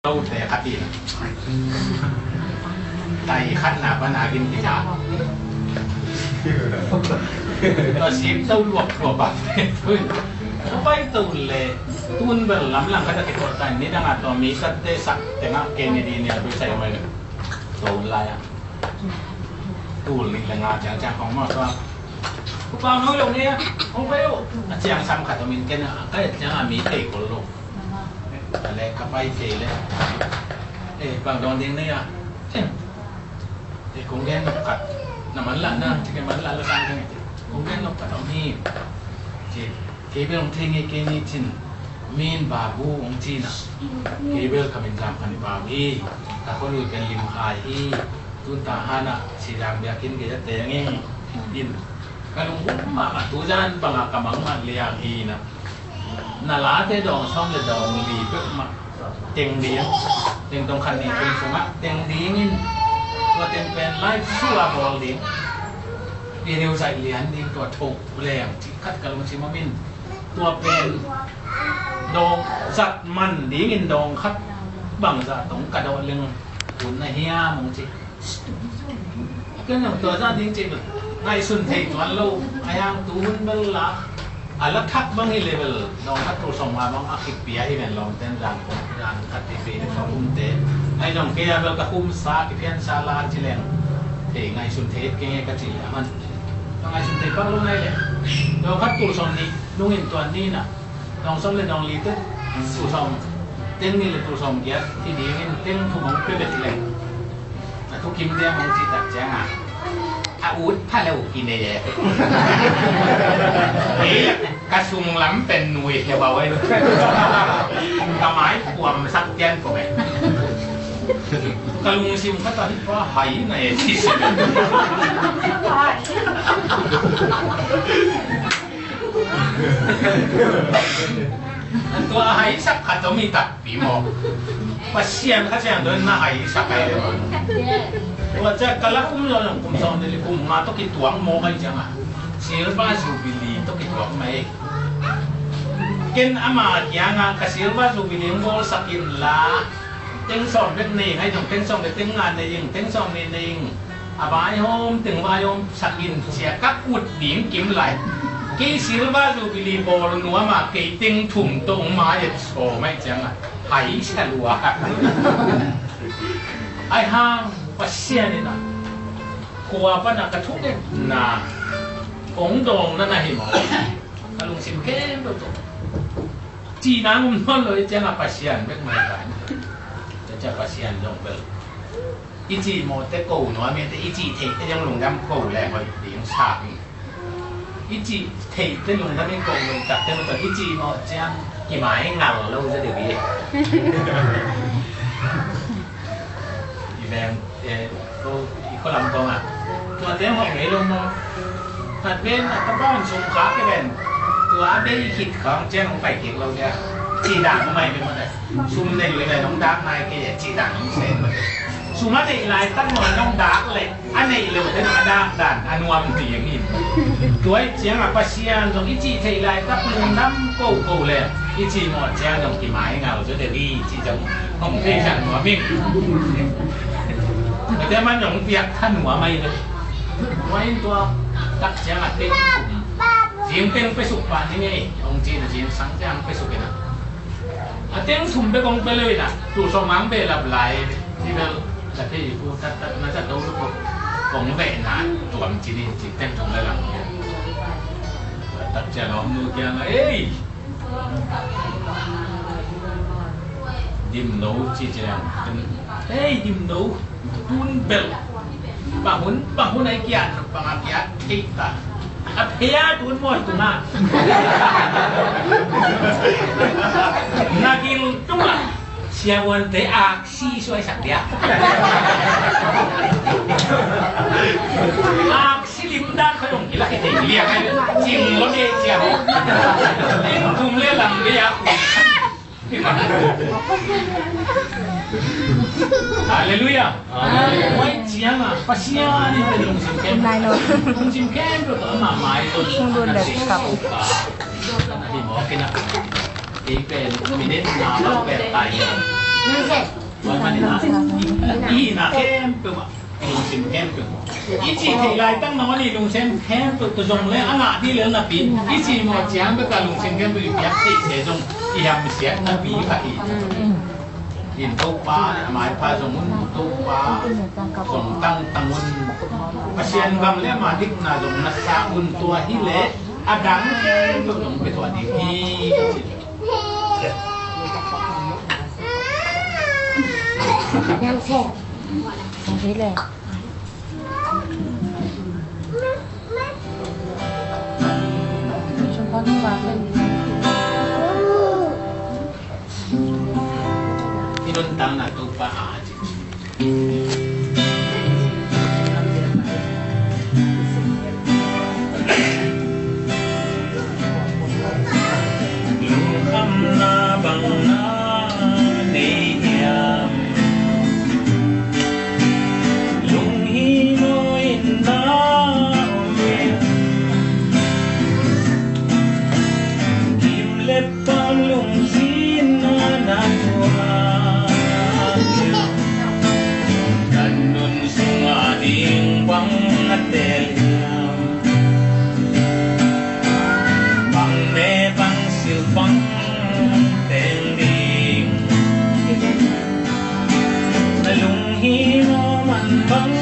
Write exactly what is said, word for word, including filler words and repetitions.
Tote khat in tai khat na pan a gin kina. Tua sik to luak luak ba. Pai to le tun bel lam lang khat a kituak ta ni dang a tua mi sak te sak teng a Kennedy ni a tua sai mai le. Tua lai a. Tul ni le nga ciang ciang kong ma tua. Ku pau no lo ni a. Kong pai lo. A ciang sam khat a min ken a kai ciang a mi tei kol lo. A le ka pai kei le. Eh, bang dong ding ni a. Eh, kong gen nok khat. Na man la na, ci ke man la la sang ding. Kong gen nok khat om hi. Ci, kei bel ong thei ngei kei ni cin. Min babu ong ci na. Kei bel ka min zam khan babu hi. Ka khon ui pen lim khai hi. Tun ta hana, si zang biakin kei a teng hi. In. Ka lung um ma ma tu zan bang a ka mang man liang hi na. Na late dawng sawm le dawng li peuhmah teng ding, teng dawng khat nih pen sungah teng dingin tua teng pen live show a bawl ding. Video zaih lian ding tua tho leng cih khat ka lungsim om in tua pen dawng zat man dingin dawng khat bangzah tawh ka dawh leng hun na hiam ong ci. Ken zong tua zah ding cih bel ngaihsun thei tuan lo. A hiang tu hun bel la a la thak bang hi le bel dawng khat tul sawm nga bang a kipia hi ven lawm ten zan khat ti pe ni tua um te. Ai zong kei a bel ka khum sa kipian sa la ci leng thei ngaihsun thei kei nge ka ci le a man. Ka ngaihsun thei pak lo nai le dawng khat tul sawm nih nungin tuan ni na. Dawng sawm le dawng li te, tul sawm, teng nih le tul sawm giat hi dingin teng thum hong pia bek leng. A thukim te hong cih tak ciang a, a ut pha lo kinei e. Ei, ka sung lam pen nui he ba wai. Ka mai kuam sak tian ko me. Ka lungsim khat a hi pa hai na e ci si. Tua a haisak khat om hi takpi maw? Pasian kha ciang don na haisak ai le maw? Tua ciang ka la kum zaw zong kum sawm le kum nga tawh kituak maw kai ciang a Silver Jubilee tawh kituak mai. Ken ama kiang a ka Silver Jubilee hong bawlsak in la. Teng sawm bek nei ing, ai zong teng sawm bek teng nga nei ing, teng sawm nei nei ing. A vaihawm teng vaihawm sak in cia ka ut ding kim lai. Kei Silver Jubilee bawl nuam a kei teng thum tawh hong mai et sawm ai ciang a hai sia lua. Ai hang Pasian in a khua pan a ka thungetna hong dawng na na hi maw? Ka lungsim khempeuh tawh. Cihna ngum nawn lo i ciang a Pasian bek mai ta. Cia Pasian zong bel i cih mawhte ko nuam i te i cih theihte zong lungdam ko leng hoih ding sa hi. I cih theihte lungdam i ko lungdam takte mawh i cih mawh ciang kimai ngal lo za deuh hi. I veng Eh, ko, i ko lam kong a. Tua te hong ngei lo maw? Khat pen a tapa hong sum khak ke pen. Tua a bei khit khang ciang hong pai kik lo dia. Ci dang hong mai be maw te. Sum nei lui pen hong dak nai ke ci dang hong sen maw te. Sum a nei lai tak maw hong dak le. A nei lo te a dak dan a nuam ti yang in. Tua i ciang a Pasian zong i ci thei lai tak lungdam ko ko le. I ci mawh ciang zong kimai ngal zo de ri ci zong. Hong thei san nuam ing. Tua te man zong piak tha nuam ai lo. Tua in tua tak ciang a teng thum. Zing teng pe suk pa ni ngei. Hong ci na zing sang ciang pe suk ina. A teng thum pe kong pe lo ina. Tu song ang pe lap lai. Ti bel la pe ku tat tat na tat do lo ko. Kong ve na tuam ci ni ci teng thum la lang. Tak ciang om nu kiang a ei. Dimno ci ciang. Hei, dimno. Tun bel. Bang hun, bang hun ai kiat, bang a kiat, kei ta. A pia tun moi tun a. Na gil tung a. Sia wan te aksi suai sak dia. Aksi lim dan ko yong kila kete lia kai. Cing lo de sia. Lim kum le lam de ya. Halleluia. Amen. Wai ciang a Pasian in pen lungsim kem. Nai lo. Lungsim kem lo to ama mai lo. Sung dun le kap. Hi mo kina. Ei pen minit na ba pen tai. Tua ahih manin ah, i hihna khempeuh ah lungsim khempeuh, i cih theih laitak nangawn i lungsim khempeuh tawh zong leh a ngah ding lel napi, i cih mawh ciang bek a lungsim khempeuh i piak theihte zong i hamsiat napi khat hi. In Topa leh a maipha zong un, Topa zong tangtang un. Pasian gam leh ama dikna zong na sa un, tua hileh a dang khempeuh zong pia tuah ding hi. I nuntakna Topa a Lungkhamna bang na nei hiam? Lunghimawh in na om hiam? Kim le pam lungsim na na tuak hiam? Kan nun sungah ding bang na teel hiam? Bang ne bang silh bang teng ding? Na lunghimawh man bang